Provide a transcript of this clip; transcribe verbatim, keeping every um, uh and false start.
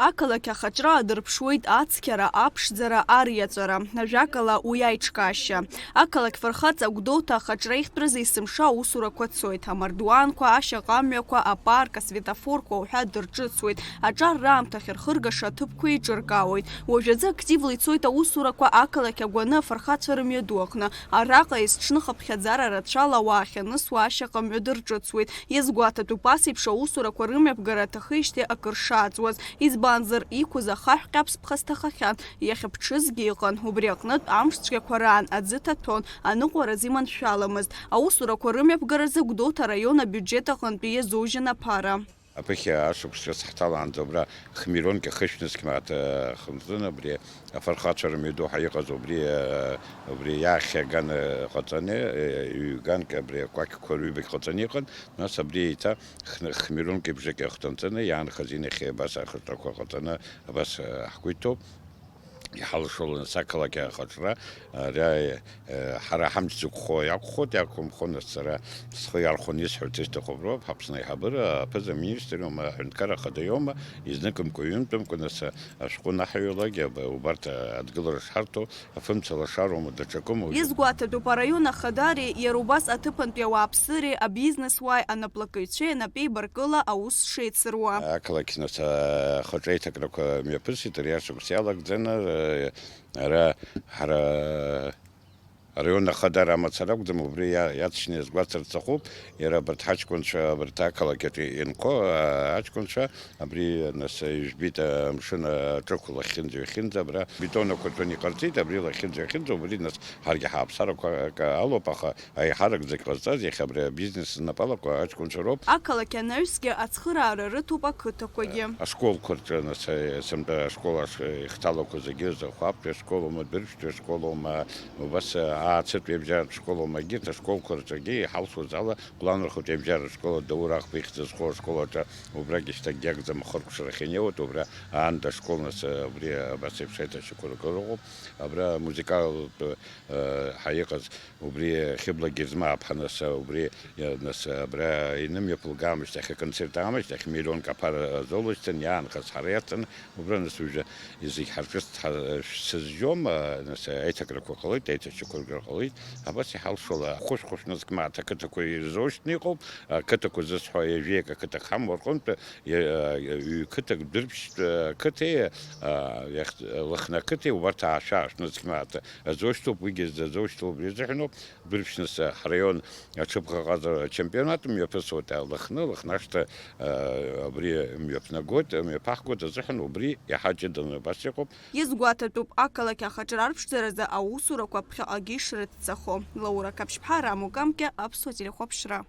Ақалақь ахаҿра адырԥшуеит ацқьара, аԥшӡара, ариаҵәара, ажәакала, уи аиҿкаашьа. Ақалақь фырхаҵа Гәдоуҭа ахаҿра ихтәразы есымша аусурақәа цоит. Амардуанқәа, ашьаҟамҩақәа, апарк, асветофорқәа уҳәа дырҿыцуеит. Аҿар раамҭа ахьырхыргаша аҭыԥқәа еиҿыркаауеит. Уажәазы активла ицоит аусурақәа ақалақь агәаны афырхацәа рымҩаду аҟны. Араҟа есҽны хыԥхьаӡара рацәала ауаа ахьанысуа ашьаҟамҩа дырҿыцуеит. Иазгәаҭатәуп, ас еиԥш аусурақәа рымҩаԥгара аҭахижьҭеи акыр шааҵуаз. Избанзар, иқәыз ахаҳә ҟьаԥс ԥхасҭахахьан, иахьыԥҽызгьы ыҟан. Убри аҟнытә, амш цәгьақәа раан аӡы ҭаҭәон, аныҟәараз иманшәаламызт. Аусурақәа рымҩаԥгаразы Гәдоуҭа араион абиуџьет аҟынтәи иазужьын аԥара. Аԥыхьа ашықәс ҿыц ҳҭалаанӡа убра хмирионк ахышәнызқь мааҭ, э, хынҵын, абри афырхацәа рымҩаду ҳәа иҟаз убри, э, убри иахь аган, э, ҟаҵаны, э, ҩганк абри акәакьқәа рҩбагь ҟаҵаны иҟан, нас абри еиҭа хны-, хмирионк ибжак иахҭанҵаны иаанхаз инахьхьи абас ахаҿрақәа ҟаҵаны абас, э, ҳгәы иҭоуп. Иҳалшалон сақалақь ахаҿра, ара, э, ҳара ҳамч зықәхо иакәхоит, иакәымхо, нас сара схы иархәаны исҳәарц исҭахуп роуп, ҳАԥсны аиҳабыра, аԥыза-министр иоума, аҳәынҭқарра ахада иоума, изныкымкәа-ҩынтәымкәа, нас, ашәҟәы наҳаҩлак, аб-, убарҭ адгылара шҳарҭо, афымца лашароума, даҽакыма уаҩы. Иазгәаҭатәуп араион ахадареи, иара убас аҭыԥантәи ауааԥсыреи, абизнесуааи, анаплакыҩцәеи анапеибаркыла аус шеицыруа. Ақалақь, нас, ахаҿы аиҭакрақәа мҩаԥысит, ари ашықәс иалагӡаны, э, ара, ҳара, араион ахадара амацара акәӡам, убри иа-, иаҵшьны иазгәасҭарц сҭахуп, иара абарҭ ҳаҷкәынцәа, абарҭ ақалақь аҿы инхо, а, аҷкәынцәа, абри, нас, ижәбеит, амшын аҿықә лахьынӡа-ҩахьынӡа, абра бетон ақәаҵәаны иҟарҵеит, абри лахьынӡа-ҩахьынӡа, убри, нас, ҳаргьы ҳааԥсарақәа акы алоуп, аха аиҳарак зегь ҟазҵаз иахьа абри абизнес знапалақәа аҷкәынцәа роуп. Ақалақь анаҩсгьы ацхыраара рыҭоуп ақыҭақәагьы. Ашколқәа рҿы, нас, сынтәа ашкол аш-, ихҭалақәа зегьы, Захәаԥтәи ашкол аума, Дәырԥштәи ашкол аума, убас, Аацытәи абжьаратә школ аума, егьырҭ ашколқәа рҿгьы иҳалшоз ала, Гәланрхәытәи абжьаратә школ, Даур Ахба ихьӡ зху ашкол аҿы, убрагь шьҭакгьы акәӡам, ахыркәшара ахьынеиуеит, убра аанда ашкол, нас, абри абас еиԥш аиҭашьақәыргылоуп. Абра музыкалтә, э, ҳәа иҟаз, убри Хьыбла Герзмааԥҳа, нас, убри, э, нас, абра инымҩаԥылга аамышьҭахь, аконцерт аамышьҭахь, миллионк аԥара азоулышьҭын, иаанхаз ҳара иаҵаны, убра, нас, уажәы зегь ҳарҿыцт, ҳа-, сызжьом, а, нас, аиҭакрақәа ҟалоит, аиҭашьақәыргара ҟалоит, абас иҳалшола, хәышә-хәышә нызқь мааҭ ақыҭақәа ирзоушьҭны иҟоуп, ақыҭақәа зысҳәо ҩажәеик ақыҭа ҳамоу рҟынтә, Иа-, ҩ-қыҭак, Дәырԥштә, э, қыҭеи, а, иахь-, Лыхны ақыҭеи, убарҭ аашәа-аашә нызқь мааҭ азоушьҭоуп, уигьы зазоушьҭоу убри азыҳәаноуп. Дәырԥшь, нас, ҳраион аҽыбӷаҟазара ачемпионат мҩаԥысуеит, а, Лыхны, Лыхнашҭа, а, абри мҩаԥнагоит, мҩаԥаҳгоит азыҳәан убри иаҳа ҷыданы убас иҟоуп. Иазгәаҭатәуп, ақалақь ахаҿра арԥшӡаразы аусурақәа ԥхьаҟагьы ишрыццахо. Лаура Қаԥшьԥҳа, Рамо Камкьа, Аԥсуа телехәаԥшра.